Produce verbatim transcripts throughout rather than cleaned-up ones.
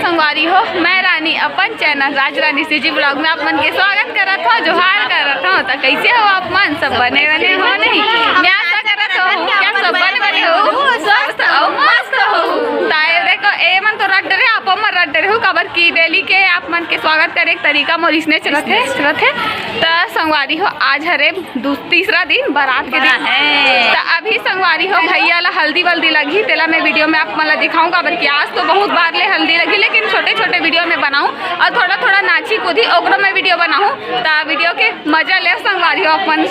संगवारी हो, मैं रानी अपन चैनल राज रानी सीजी ब्लॉग में आप मन के स्वागत करत हूँ, जोहार करत हूँ। तो कैसे हो आप मन? सब बने बने हो नहीं? मैं आशा करत हूँ कि आप सब बने बने हो, स्वस्थ हो, मस्त हो। ताए देखो, ए मन तो रट डरे, आप मन रट डरे हो, काबर की डेली के आप मन के स्वागत करे के तरीका मोर इसने चलत है, चलत है। तो संगवारी हो, आज हरे दू-, तीसरा दिन बारात के दिन। त अभी संगवारी हो, भैया ला हल्दी वल्दी लगही, तेला मैं वीडियो में आप मन ला दिखाऊं, काबर कि आज तो बहुत बार ले हल्दी लगही, लेकिन छोटे छोटे वीडियो में बनाऊं और थोड़ा थोड़ा नाची कूदी ओकरो में वीडियो बनाऊं। त वीडियो के मजा ले संगवारी हो अपन।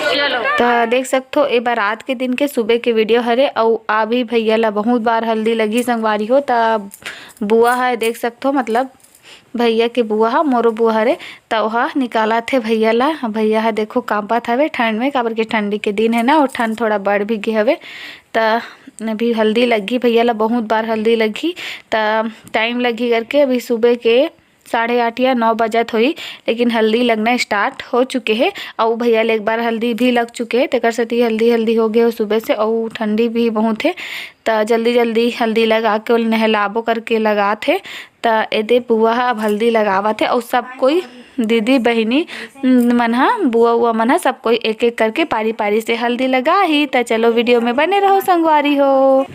त देख सकथो, ए बारात के दिन के सुबह के वीडियो हरे, अउ अभी भैया ला बहुत बार हल्दी लगही संगवारी हो। त बुआ है, देख सकथो, मतलब भैया के बुआ ह, मोरो बुआ हरे, त ओहा निकालत हे भैया ला। भैया ह देखो कांपत हवे ठंड में, काबर के ठंडी के दिन हे ना, अउ ठंड थोड़ा बढ़ भी गे हवे। त अभी हल्दी लगही भैया ला, बहुत बार हल्दी लगही, त टाइम लगही करके अभी सुबह के साढ़े आठ या नौ बजत होही, लेकिन हल्दी लगना स्टार्ट हो चुके हे। अउ भैया ले एक बार हल्दी भी लग चुके हे, तेकर सेती हल्दी हल्दी हो गे हो सुबह से, अउ ठंडी भी बहुत हे, त जल्दी जल्दी हल्दी लगा के ओला नहलाबो करके लगात हे। त एदे बुआ ह अब हल्दी लगावत हे, अउ सब कोई दीदी बहिनी मन ह, बुआ उआ मन ह, सब कोई एक एक करके पारी पारी से हल्दी लगाही। त चलो वीडियो में बने रहो संगवारी हो।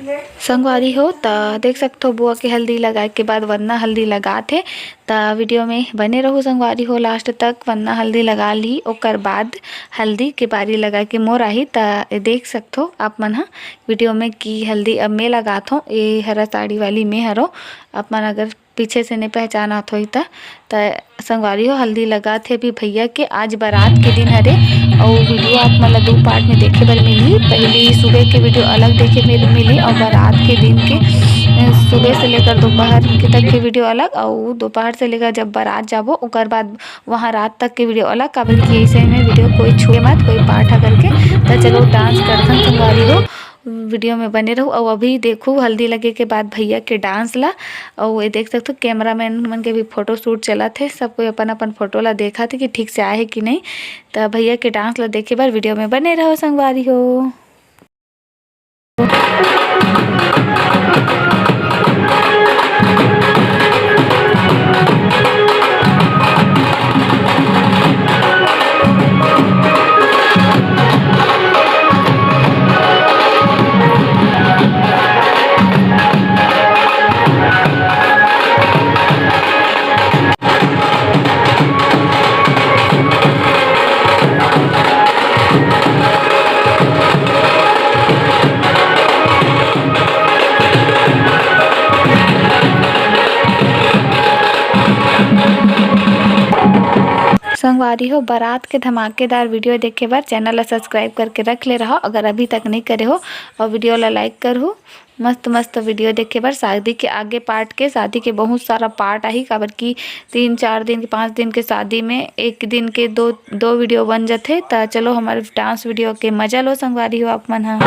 संगवारी हो, त देख सकथो बुआ के हल्दी लगाए के बाद वंदना हल्दी लगात हे। त वीडियो में बने रहू संगवारी हो लास्ट तक। वंदना हल्दी लगा ली, ओकर बाद हल्दी के बारी लगा के मोर आही। त देख सकथो आप मन ह वीडियो में कि हल्दी अब मैं लगात हों, ए हरा साड़ी वाली मैं हरो। आप मन अगर पीछे से नहीं पहचानत होही त, त संगवारी हो, हल्दी लगात हे अभी भैया के। आज बारात के दिन हरे, अउ वीडियो आप मन ला दू पार्ट में देखे बर मिलही। पहली सुबह के वीडियो अलग देखे बर मिलही, अउ बारात के दिन के, अ, सुबह से लेकर दोपहर के तक के वीडियो अलग, अउ दोपहर से लेकर जब बारात जाबो, ओकर बाद वहाँ रात तक के वीडियो अलग। काबर कि ऐसे में वीडियो कोई छूए मत, कोई पार्ट ह करके। त चलो डांस करथन संगवारी हो। वीडियो में बने रहू। अउ अभी देखू हल्दी लगे के बाद भैया के डांस ला। अउ ये देख सकथो कैमरामैन मन के भी फोटो शूट चलत हे, सब कोई अपन अपन फोटो ला देखत हे कि ठीक से आए हे कि नहीं। त भैया के डांस ला देखे बर वीडियो में बने रहो संगवारी हो। संगवारी हो, बारात के धमाकेदार वीडियो देखे बर चैनल ला सब्सक्राइब करके रख ले रहो, अगर अभी तक नहीं करे हो, और वीडियो ला लाइक करहू। मस्त मस्त वीडियो देखे बर। शादी के आगे पार्ट के, शादी के बहुत सारा पार्ट आही, काबर कि तीन चार दिन के, पाँच दिन के शादी में एक दिन के दो, दो वीडियो बन जथे। त चलो हमर डांस वीडियो के मजा लो संगवारी हो आप मन ह।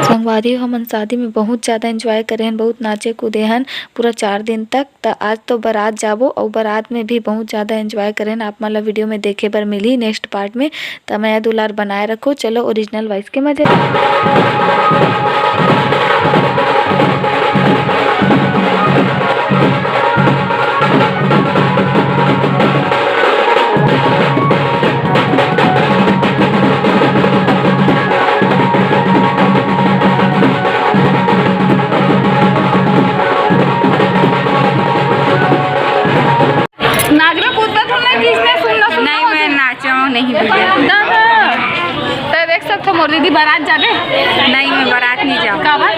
संगवारी हो, हमन शादी में बहुत ज्यादा एंजॉय करे हन, बहुत नाचे कूदे हन पूरा चार दिन तक। त आज तो बारात जाबो अउ बारात में भी बहुत ज्यादा एंजॉय करे हन। आप मन ला वीडियो में देखे बर मिलही नेक्स्ट पार्ट में। त मया दुलार बनाए रखो। चलो ओरिजिनल वॉइस के मजे। नागरा कूदत हो ना कि इसने सुनना, सुनना नहीं, हो मैं जाए। नाचो नहीं भैया। दादा, त देख सकथो मोर दीदी बारात जाबे? नहीं, मैं बारात नहीं जाऊँ। काबर?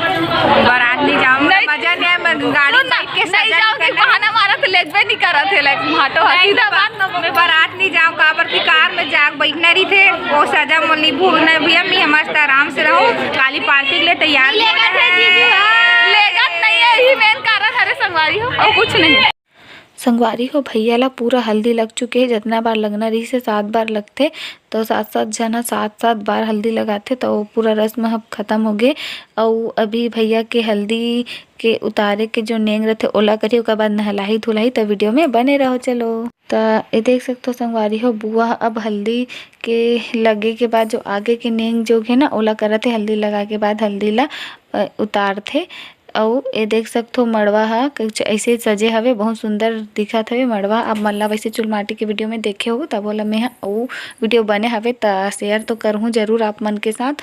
बारात नहीं जाऊँ, मैं नहीं। मजा नहीं आए, मैं गाड़ी सुन ना, बैठ के नहीं सजा जाओ कि निकलना। बहाना मारा तो लेगबे नहीं करत है, लाइक, भाटो है। नहीं, सीधा मैं बात ना मैं बारात नहीं जाऊँ, काबर की कार में जाग बैठना रही थे, वो सजा मोर नहीं भूलना है भैया, मैं मस्त आराम से रहूँ, काली पार्टी के लिए तैयार नहीं होना लेगत है है। जीजू, हाँ। लेगत नहीं है, यही मेन कारण हरे संगवारी हो, और कुछ नहीं। संगवारी हो, भैया ला पूरा हल्दी लग चुके हे। जितना बार लगना रहिस हे, सात बार लगथे, तो सात सात झन ह सात सात बार हल्दी लगाथे, तो वो पूरा रस्म ह खत्म हो गे। अउ अभी भैया के हल्दी के उतारे के जो नेंग रथे, ओला करही, ओकर बाद नहलाही धुलाही। तो वीडियो में बने रहो। चलो, त ये देख सकथो संगवारी हो, बुआ ह अब हल्दी के लगे के बाद जो आगे के नेंग जोग हे ना, ओला करत हे। हल्दी लगा के बाद हल्दी ला, अ, उतारथे। अउ ये देख सकथो, मड़वा ह कुछ ऐसे सजे हवे, बहुत सुंदर दिखत हवे मड़वा। आप मन ला वैसे चुलमाटी के वीडियो में देखे हो, तब ओला मैं ह, वो वीडियो बने हवे, त शेयर तो करहूँ जरूर आप मन के साथ।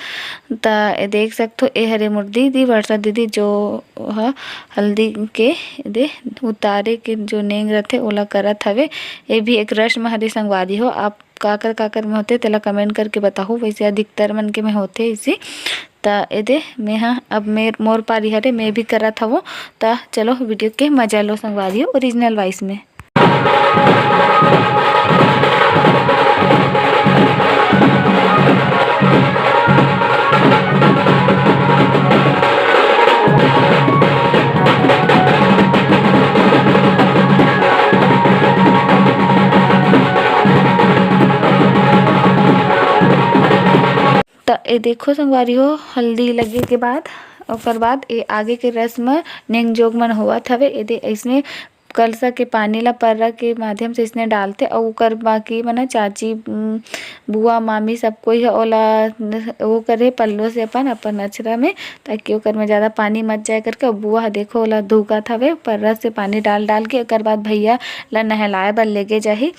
त ये देख सकथो, ए हरे मोर दीदी, वर्षा दीदी, जो ह हल्दी के दे उतारे के जो नेंग रथे, ओला करत हवे। ये भी एक रस्म हरे संगवारी हो। आप काकर काकर में होथे, तेला कमेंट करके बताहू। वैसे अधिकतर मन के में होथे इसी। त एदे, मैं ह अब मेर, मोर पारी हरे, मैं भी करत हवो। त चलो, वीडियो के मजा लो संगवारी हो, ओरिजिनल वॉइस में। त ए देखो संगवारी हो, हल्दी लगे के बाद, ओकर बाद ए आगे के रस्म नेंग जोग मन होवत हवे। एदे अइसने कलसा के पानी ला पर्रा के माध्यम से अइसने डालथे, अउ ओकर बाकी मन ह चाची, उम, बुआ, मामी सब कोई ह ओला न-, वो करे पल्लो से अपन, अपन अचरा में, ताकि ओकर में ज़्यादा पानी मत जाए करके। अउ बुआ ह देखो ओला धुकत हवे पर्रा से पानी डाल डाल के। ओकर बाद भैया ला नहलाए बर लेगे जाही।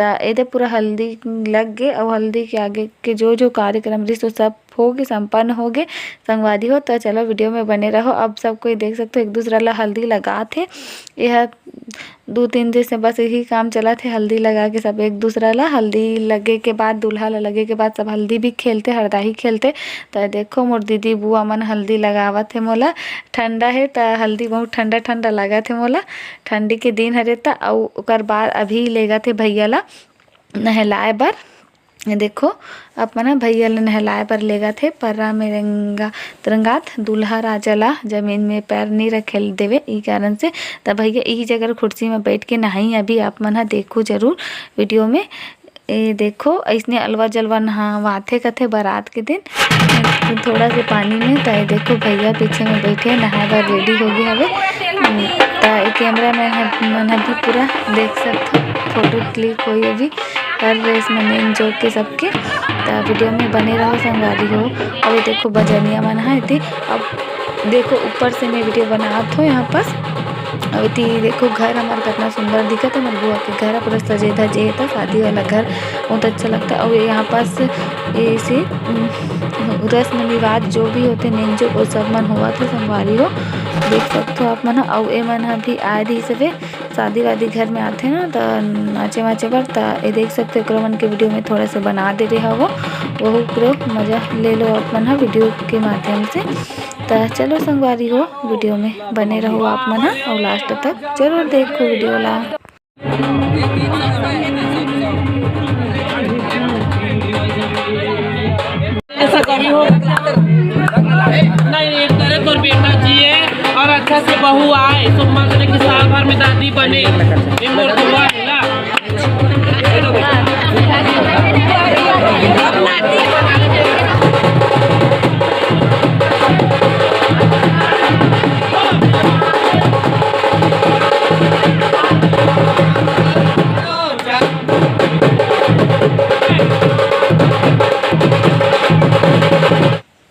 त एदे पूरा हल्दी लग गे, अउ हल्दी के आगे के जो जो कार्यक्रम रिहिस, वो सब हो गे, संपन्न हो गे संगवारी हो। त चलो, वीडियो में बने रहो। अब सब कोई देख सकथो, एक दूसरा ला हल्दी लगात हे। एहा दू तीन दिन से बस यही काम चलत हे, हल्दी लगा के सब एक दूसरा ला, हल्दी लगे के बाद, दूल्हा ला लगे के बाद सब हल्दी भी खेलथे, हरदाही खेलथे। त देखो, मोर दीदी बुआ मन हल्दी लगावत हे मोला। ठंडा हे त हल्दी बहुत ठंडा ठंडा लागत हे मोला, ठंडी के दिन हरे त। अउ ओकर बाद अभी लेगत हे भैया ला नहलाए बर। ये देखो, अपन ह भैया ल नहलाए बर लेगत हे। पर्रा में रेंगा-, रेंगात दूल्हा राजा ला जमीन में पैर नी रखे ल देवे, ई कारण से। त भैया इही जगह कुर्सी में बैठ के नहाई। अभी आप मन ह देखो जरूर वीडियो में। ए देखो, अइसने अलवा जलवा नहावाथे कथे बारात के दिन, थोड़ा से पानी में। त ये देखो, भैया पीछे में बैठे नहाए बर रेडी हो गे हवे। त ये कैमरा मैन ह, मन ह भी पूरा देख सकथो, फोटो क्लिक होई अभी। हर ड्रेस में नेंग जोग के सबके। त वीडियो में बने रहो संगवारी हो। अउ ये देखो बजनिया मन ह एती। अब देखो ऊपर से मैं वीडियो बनात हो यहाँ पास। अउ एती देखो घर हमार कितना सुंदर दिखत है। मोर बुआ के घर ह पूरा सजे धजे हे, त शादी वाला घर बहुत अच्छा लगता है। अउ यहाँ पास ऐसे, उम, रस्म रिवाज जो भी होते नेंग जोग वो सब मन होवत हे संगवारी हो। देख सकथो आप मन ह। अउ ए मन ह भी आए रहिस हवे शादी वादी घर में आथे ना, त नाचे वाचे बर। त ए देख सकथो, एकरो मन के वीडियो में थोड़ा से बना दे रहे हवो, वहू पूरा मजा ले लो आप मन ह वीडियो के माध्यम से। त चलो संगवारी हो, वीडियो में बने रहो आप मन ह अउ लास्ट तक जरूर देखो वीडियो ला। ऐसा कभी हो नहीं, एक तरह तोर बेटा जिए और अच्छा से बहू आए, सुम्मा करे कि साल भर में दादी बने। ये मोर दुआ है ना।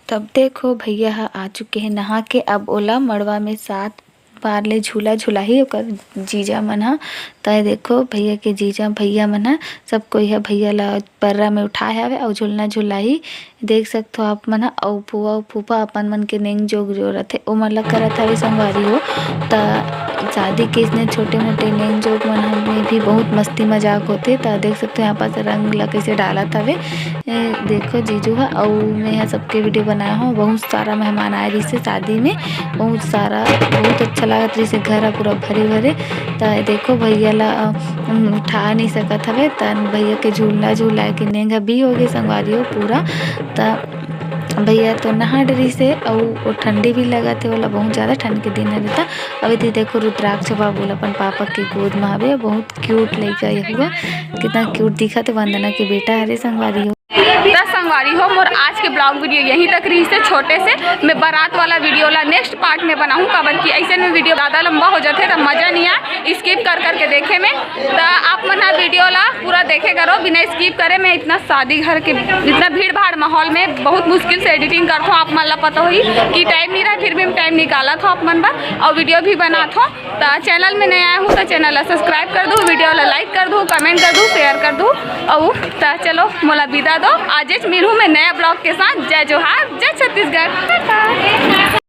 तब देखो, भैया ह आ चुके हे नहा के। अब ओला मड़वा में सात बार ले झूला झुलाही ओकर जीजा मन ह। त देखो, भैया के जीजा, भैया मन ह, सब कोई ह भैया ला पर्रा में उठाए हवे अउ झूलना झुलाही। देख सकथो आप मन ह, अउ फुआ अउ फूफा अपन मन के नेंग जोग जो रथे, ओमन ला करत हवे संगवारी हो। त शादी के इसने छोटे मोटे नेंग जोग मन ह में भी बहुत मस्ती मजाक होथे। त देख सकथो यहाँ पास रंग ला कैसे डालत हवे। ए, देखो जीजू ह, अउ मैं ह सबके वीडियो बनाए हो। बहुत सारा मेहमान आए रहिस हे शादी में, बहुत सारा, बहुत अच्छा लागत रहिस हे, घर ह पूरा भरे भरे। त देखो भैया ला, अ, उठा नहीं सकत हवे, त भैया के झूलना झुलाए के नेंग ह भी हो गे संगवारी हो पूरा। त भैया तो नहा डरिस हे, अउ वो ठंडी भी लगत हे, ओला बहुत ज्यादा ठंड के दिन हरे। त अउ एती देखो, रुद्राक्ष बाबू ल अपन पापा के गोद म हवे, बहुत क्यूट लइका ये हुआ, कितना क्यूट दिखत हे, वंदना के बेटा हरे संगवारी हो। त संगवारी हो, मोर आज के ब्लॉग वीडियो यहीं तक रहिस हे, छोटे से। मैं बारात वाला वीडियो ला नेक्स्ट पार्ट में बनाहूँ, काबर कि अइसे में वीडियो ज्यादा लंबा हो जाथे त मजा नहीं आए स्किप कर करके देखे में। त आप मन ह वीडियो ला पूरा देखे करो बिना स्किप करे। मैं इतना शादी घर के, इतना भीड़ भाड़ माहौल में बहुत मुश्किल से एडिटिंग करथों, आप मन ला पता होही कि टाइम नहीं रहे, फिर भी हम टाइम निकालत हों आप मन बर अउ वीडियो भी बनात हों। त चैनल में नया आए हो त चैनल ला सब्सक्राइब कर दो, वीडियो ला लाइक कर दो, कमेंट कर दो, शेयर कर दो। अउ त चलो, मोला विदा दो, आजेच मिलहूँ मैं नया ब्लॉग के साथ। जय जोहार, जय छत्तीसगढ़, टाटा।